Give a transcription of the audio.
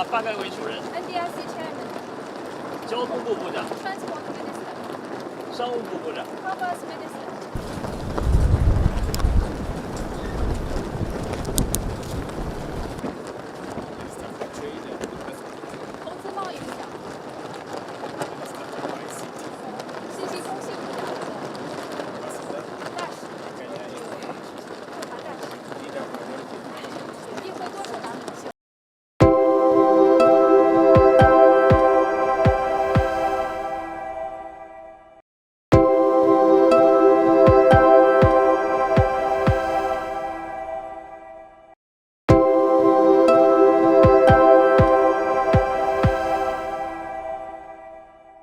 家发改委主任、 NDRC Chairman, 交通部部长、 Transport Minister, 商务部部长。 Commerce Minister.